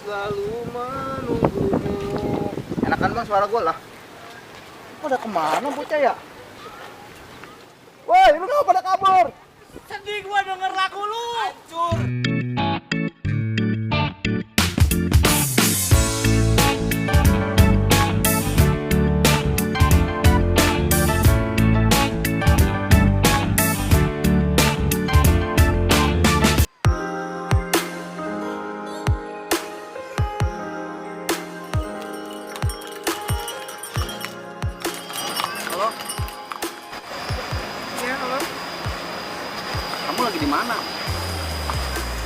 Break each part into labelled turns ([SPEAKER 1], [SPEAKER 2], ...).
[SPEAKER 1] selalu menunggumu. Enakan bang suara gue lah. Pada kemana bocah ya? Woi, lu kenapa pada kabur?
[SPEAKER 2] Sedih gua denger lagu lu. Hancur.
[SPEAKER 1] Halo,
[SPEAKER 3] Ya, halo.
[SPEAKER 1] kamu lagi di mana?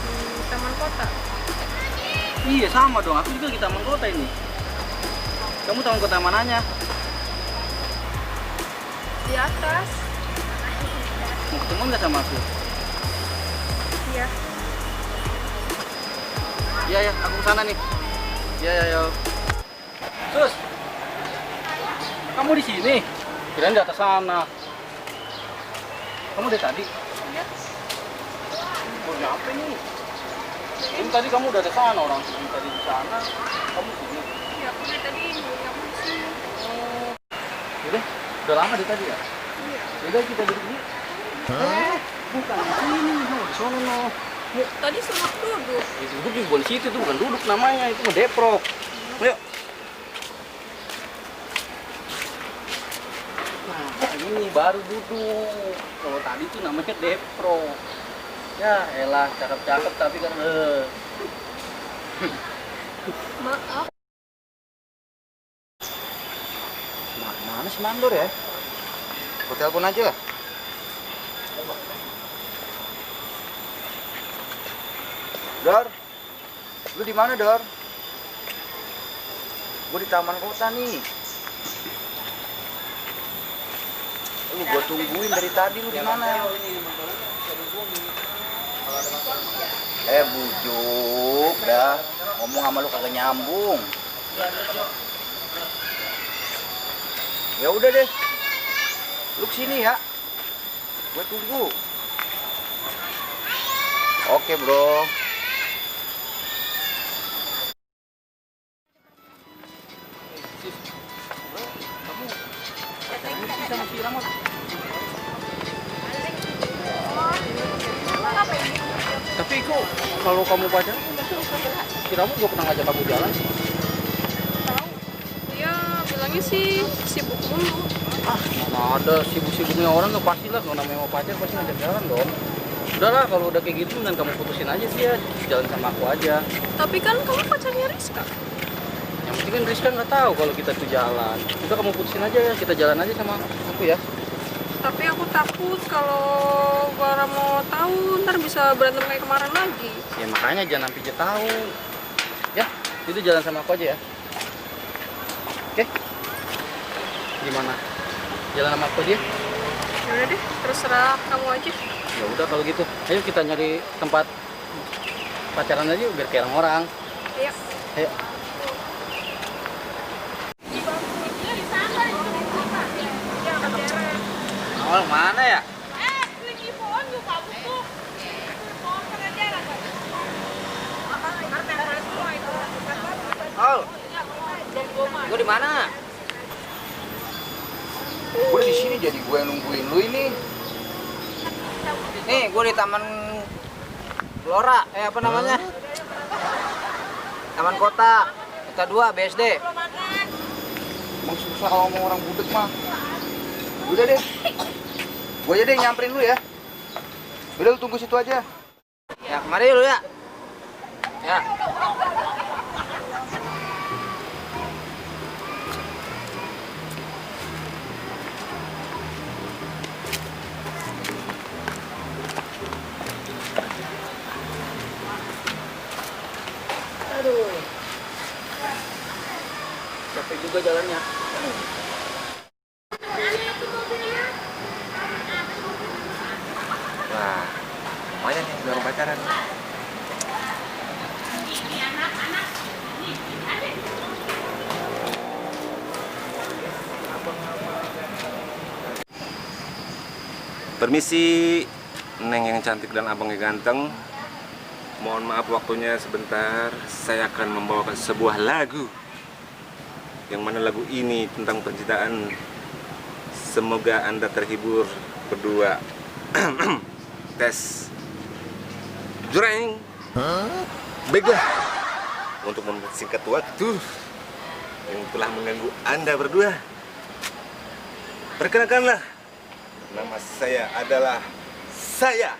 [SPEAKER 3] Di Taman Kota.
[SPEAKER 1] Iya sama dong, aku juga di Taman Kota ini. Kamu Taman Kota mananya?
[SPEAKER 3] Di atas.
[SPEAKER 1] Mau ketemu nggak sama aku?
[SPEAKER 3] Iya.
[SPEAKER 1] Iya ya, aku kesana nih. Iya ya, yo. Sus, kamu di sini? Kirain di atas sana. Kamu dari tadi?
[SPEAKER 3] Iya.
[SPEAKER 1] Mau nyampe nih? Ini tadi kamu udah di sana, orang sebelum tadi di sana. Kamu sini?
[SPEAKER 3] Iya, aku dari tadi kamu di sini.
[SPEAKER 1] Udah lama dari tadi ya?
[SPEAKER 3] Iya.
[SPEAKER 1] Udah kita duduk dulu. Bukan di sini, no, di sana no.
[SPEAKER 3] Tadi sempat duduk.
[SPEAKER 1] Itu duduk di bukan situ, itu bukan duduk namanya, itu mah deprok. Ayo. Nah, ini baru duduk. Kalau tadi tuh namanya deprok. Ya, elah, cakep-cakep tapi kan
[SPEAKER 3] Maaf.
[SPEAKER 1] mana si Mandor ya? Aku telepon aja. Dor, lu di mana Dor? Gue di Taman Kota nih. Lu gua tungguin dari tadi, lu di mana? Bujuk dah. Ngomong sama lu kagak nyambung. Ya udah deh. Lu kesini ya. Gue tunggu. Oke, bro. Tapi kok kalau kamu pacaran, kiramu gak pernah ngajak kamu jalan sih?
[SPEAKER 3] Tahu. Dia bilangnya sih sibuk mulu.
[SPEAKER 1] Mana ada sibuk-sibuknya orang tuh pasti lah, kalau namanya mau pacar pasti ngajak jalan dong. Udahlah, kalau udah kayak gitu dan kamu putusin aja sih ya, jalan sama aku aja.
[SPEAKER 3] Tapi kan kamu pacarnya Rizka.
[SPEAKER 1] Yang penting kan Rizka nggak tahu kalau kita tuh jalan. Udah kamu putusin aja ya, kita jalan aja sama aku ya.
[SPEAKER 3] Tapi aku takut kalau Bara mau tahu ntar bisa berantem kayak kemarin lagi.
[SPEAKER 1] Ya makanya jangan sampai dia tahu. Ya, itu jalan sama aku aja ya. Oke? Gimana? Jalan sama aku aja?
[SPEAKER 3] Ya udah deh, terserah kamu aja.
[SPEAKER 1] Ya udah kalau gitu. Ayo kita nyari tempat pacaran aja biar kayak orang-orang.
[SPEAKER 3] Ayo.
[SPEAKER 1] Ayo. Oh, mana ya? Oh, gue di mana? Gue di sini jadi gue yang nungguin lu ini. Nih, gue di Taman Gelora, apa namanya? Taman Kota, Kota 2, BSD. Emang susah kalau mau orang budek mah. Udah deh, gue aja deh nyamperin lu ya. Udah lu tunggu situ aja. Ya, kemari lu ya. Ya. Aduh. Capek juga jalannya.
[SPEAKER 4] Wah, lumayan nih baru pacaran. Permisi, Neng yang cantik dan abang yang ganteng. Mohon maaf waktunya sebentar. Saya akan membawakan sebuah lagu. Yang mana lagu ini tentang percintaan. Semoga Anda terhibur berdua. Tes. Jreng. Baiklah. Untuk mempersingkat waktu yang telah mengganggu Anda berdua, perkenalkanlah, nama saya adalah saya.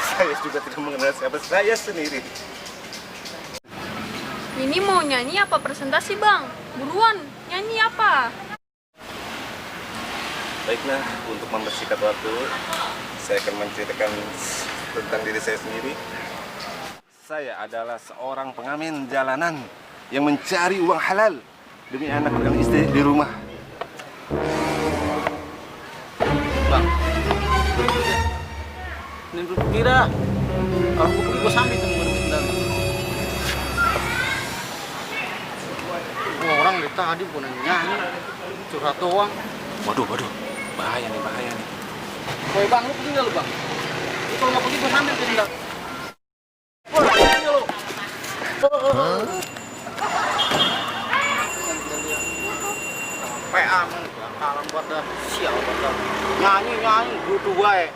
[SPEAKER 4] Saya juga tidak mengenal siapa saya sendiri.
[SPEAKER 3] Ini mau nyanyi apa presentasi, Bang? Buruan, nyanyi apa?
[SPEAKER 4] Baiklah, untuk mempersingkat waktu, saya akan menceritakan tentang diri saya sendiri. Saya adalah seorang pengamen jalanan yang mencari uang halal demi anak dan istri di rumah.
[SPEAKER 2] Bang, ini dulu kira orang bukti gue sampai tuh berpindah. Orang dari tadi bukan nyanyi, curhat doang.
[SPEAKER 4] Waduh, bahaya nih.
[SPEAKER 2] Woi bang, lu pergi nggak lu bang? Lu kalau nggak pergi gue sambil pindah. Woi, pergi lu. Sampai aman, kalah buat dah sial buat dah. Nyanyi, butuh baik.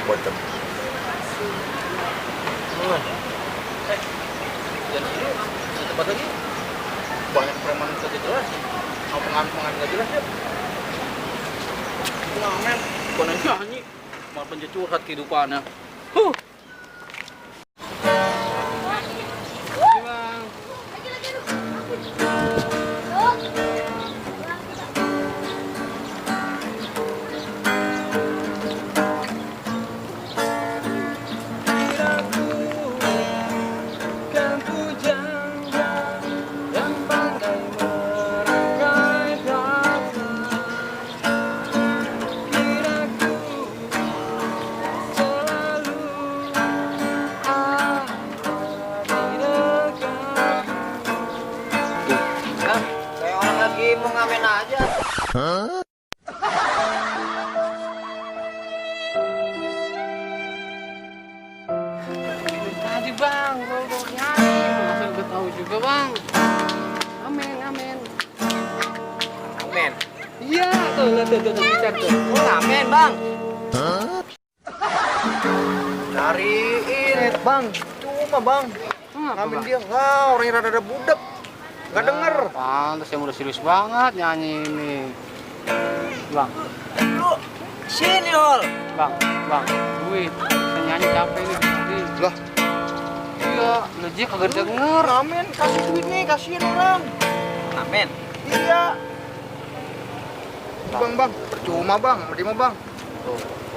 [SPEAKER 4] Bocor.
[SPEAKER 2] Jangan dulu, tempat lagi. Banyak preman yang tidak jelas. Mau pengamen nggak jelas ya. Pengamen, bukan nyanyi, malah penjajah curhat kehidupannya. Kayak orang lagi mau ngamen aja. Tadi bang, gua udah nyanyi. Masa gue tahu juga bang. Amen. Amen? Iya, tuh, bicara tuh. Oh, amen bang. Cariin. Bang, cuma bang. Ngamen dia, wah orangnya rada-rada budak. Nggak denger. Pantes yang udah serius banget nyanyi ini. Bang. Lu sini Hol. Bang, duit. Saya nyanyi capek nih. Lah. Iya, Leji kagak denger. Amin, kasih duitnya, kasihin orang. Amin. Iya. Bang, percuma bang, terima bang.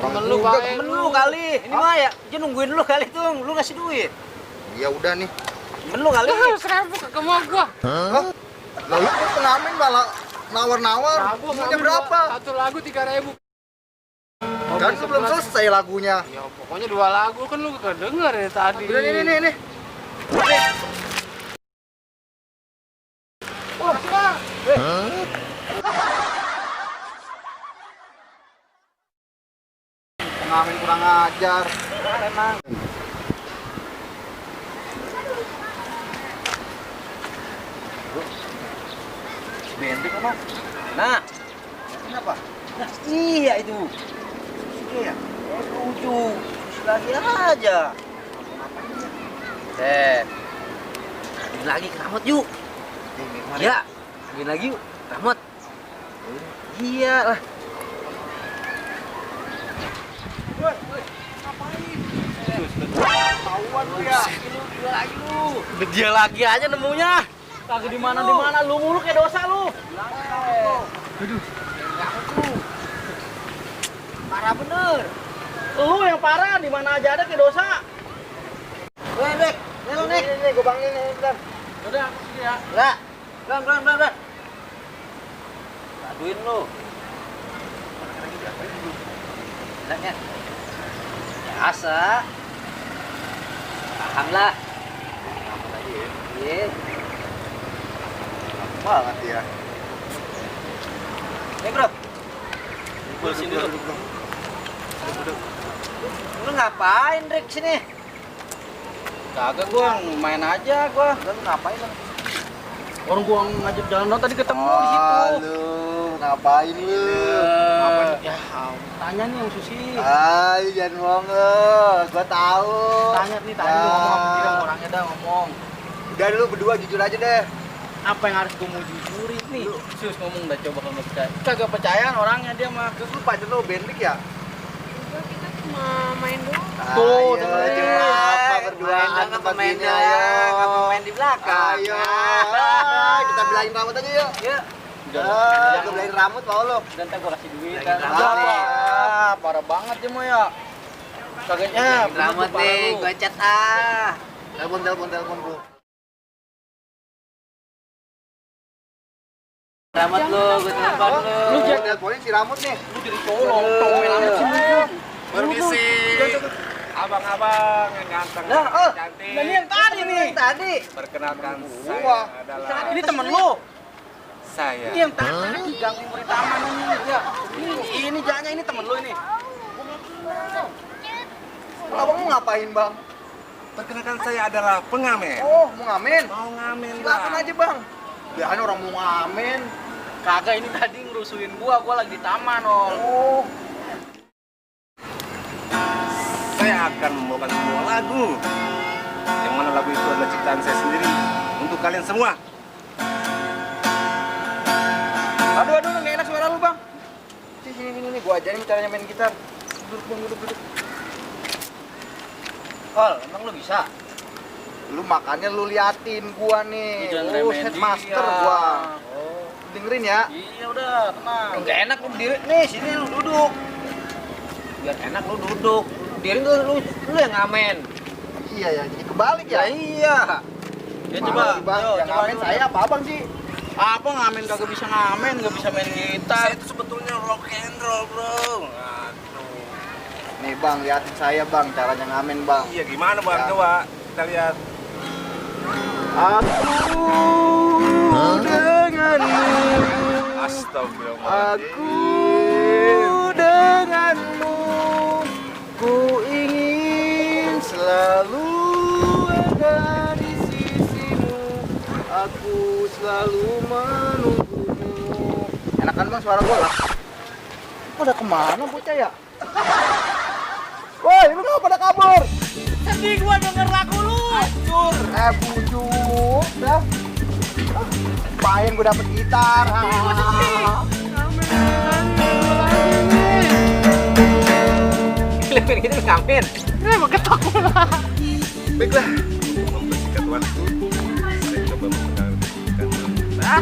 [SPEAKER 2] Temen lu baik. Temen lu kali. Ini mah ya, dia nungguin lu kali tuh, lu ngasih duit. Ya udah nih. Temen lu kali.
[SPEAKER 3] 100 kagak mau gua.
[SPEAKER 1] Hah? Lalu kok pengamen malah nawar-nawar? Punya berapa?
[SPEAKER 2] Satu lagu 3.000.
[SPEAKER 1] Kan lu belum selesai lagunya.
[SPEAKER 2] Ya pokoknya 2 lagu kan lu gak denger ya tadi.
[SPEAKER 1] Udah nih.
[SPEAKER 2] Wah, Bang.
[SPEAKER 1] Pengamen kurang ajar.
[SPEAKER 2] Emang.
[SPEAKER 1] Bendek apa?
[SPEAKER 2] Nah,
[SPEAKER 1] Kenapa?
[SPEAKER 2] nah iya itu.
[SPEAKER 1] Iya.
[SPEAKER 2] Setuju. Lagi aja. Ini lagi keramot yuk. Ya, ini lagi yuk. Keramot. Iya lah.
[SPEAKER 1] Tahuan lu ya.
[SPEAKER 2] Udah dia lagi aja nemunya. Kagak di mana lu mulu kayak dosa lu. Aduh. Parah bener. Lu yang parah di mana aja ada kayak dosa. Dek.
[SPEAKER 1] Nih, gua bangin nih, bentar.
[SPEAKER 2] Udah, sini ya. Lah. Beran. Aduin lu. Bilangnya. Biasa. Paham lah. Iya.
[SPEAKER 1] Banget ya.
[SPEAKER 2] Bro. Kumpul sini dulu. Lu ngapain, Rick, sini? Kagak, gua main aja gua.
[SPEAKER 1] Lu ngapain lu?
[SPEAKER 2] Orang gua ngajak jalan tadi ketemu di situ.
[SPEAKER 1] Lu ngapain lu?
[SPEAKER 2] Ngapain? Ya, tanya nih yang Susi.
[SPEAKER 1] Jangan bohong lu. Gua tahu.
[SPEAKER 2] Tanya nih, tadi lu ngomong apa bilang orangnya dah ngomong.
[SPEAKER 1] Udah lu berdua jujur aja deh.
[SPEAKER 2] Apa yang harus gua mau jujurin nih? Sus ngomong dah, coba kalau nggak percaya. Kagak percayaan orangnya dia mah.
[SPEAKER 1] Terus lu pacar lu bendik ya?
[SPEAKER 3] Enggak, kita cuma main doang.
[SPEAKER 2] Tuh,
[SPEAKER 1] Ayo,
[SPEAKER 2] dengerin.
[SPEAKER 1] cuma apa berduaan tempat ini, ayo.
[SPEAKER 2] main di belakang.
[SPEAKER 1] Ayo, kita bilangin rambut aja yuk.
[SPEAKER 2] Ya.
[SPEAKER 1] Kita bilangin rambut mau lu.
[SPEAKER 2] Dan ntar gua kasih duit.
[SPEAKER 1] Bilangin
[SPEAKER 2] Kan.
[SPEAKER 1] rambut nih.
[SPEAKER 2] Parah banget dia mah ya. Kagaknya
[SPEAKER 5] Rambut nih, gue cat
[SPEAKER 1] Telepon bro.
[SPEAKER 5] Rambut lu, gue telepon lu.
[SPEAKER 2] Lu
[SPEAKER 1] Gua teleponin si rambut nih.
[SPEAKER 2] lu jadi tolong, tolongin amat sih lu.
[SPEAKER 4] Permisi. Abang-abang yang ganteng, cantik.
[SPEAKER 2] Nah, ini yang tadi nih.
[SPEAKER 5] Tadi.
[SPEAKER 4] Perkenalkan
[SPEAKER 1] Wah.
[SPEAKER 4] saya adalah
[SPEAKER 2] Ini temen lu.
[SPEAKER 4] saya.
[SPEAKER 2] Ini yang tadi gangguin murid taman ini. Ya. Ini jangan ini temen lu ini.
[SPEAKER 1] Abang mau ngapain bang?
[SPEAKER 4] Perkenalkan saya adalah pengamen.
[SPEAKER 1] Oh mau ngamen?
[SPEAKER 4] Mau ngamen
[SPEAKER 1] Silakan
[SPEAKER 4] bang.
[SPEAKER 1] aja bang. Biasanya orang mau ngamen.
[SPEAKER 2] Kagak, ini tadi ngerusuin gua lagi di taman, Ol.
[SPEAKER 1] Oh.
[SPEAKER 4] Saya akan membawakan sebuah lagu. Yang mana lagu itu adalah ciptaan saya sendiri untuk kalian semua.
[SPEAKER 1] Aduh, nggak enak suara lu bang. Sini, gua ajarin caranya main gitar. Duduk bang, duduk.
[SPEAKER 2] Ol, emang lu bisa?
[SPEAKER 1] Lu makannya lu liatin gua nih.
[SPEAKER 2] Jangan
[SPEAKER 1] Oh,
[SPEAKER 2] remehin
[SPEAKER 1] headmaster
[SPEAKER 2] dia.
[SPEAKER 1] gua.
[SPEAKER 2] Oh.
[SPEAKER 1] Dengerin ya.
[SPEAKER 2] Iya udah, tenang. Enggak enak lu berdiri. Nih, sini lu duduk. Biar enak lu duduk. Berdiri lu yang ngamen.
[SPEAKER 1] Iya ya, jadi kebalik ya.
[SPEAKER 2] Ya iya. Ya
[SPEAKER 1] Mana
[SPEAKER 2] coba,
[SPEAKER 1] sih, bang,
[SPEAKER 2] ayo,
[SPEAKER 1] yang
[SPEAKER 2] coba
[SPEAKER 1] ngamen
[SPEAKER 2] dulu.
[SPEAKER 1] saya apa abang sih?
[SPEAKER 2] Apa ngamen kagak bisa ngamen, kagak bisa main gitar.
[SPEAKER 4] Saya itu sebetulnya rock and roll, bro. Aduh.
[SPEAKER 1] Nih bang, liatin saya bang, caranya ngamen bang.
[SPEAKER 4] Iya, gimana bang?
[SPEAKER 1] Ya.
[SPEAKER 4] Coba kita lihat.
[SPEAKER 1] Aku denganmu,
[SPEAKER 4] Astagfirullah.
[SPEAKER 1] aku denganmu, ku ingin selalu ada di sisimu, aku selalu menunggumu. Enak kan bang suara gue lah? Pada kemana bocah ya? Woi, lu mau pada kabur?
[SPEAKER 2] Sedih gua denger lagu lu. Hancur.
[SPEAKER 1] Bujuk dah. Main gue dapet gitar.
[SPEAKER 2] Lebih gitu ngamen. Emang ketok.
[SPEAKER 4] Baiklah, membersihkan waktu. Saya coba memperkenalkan.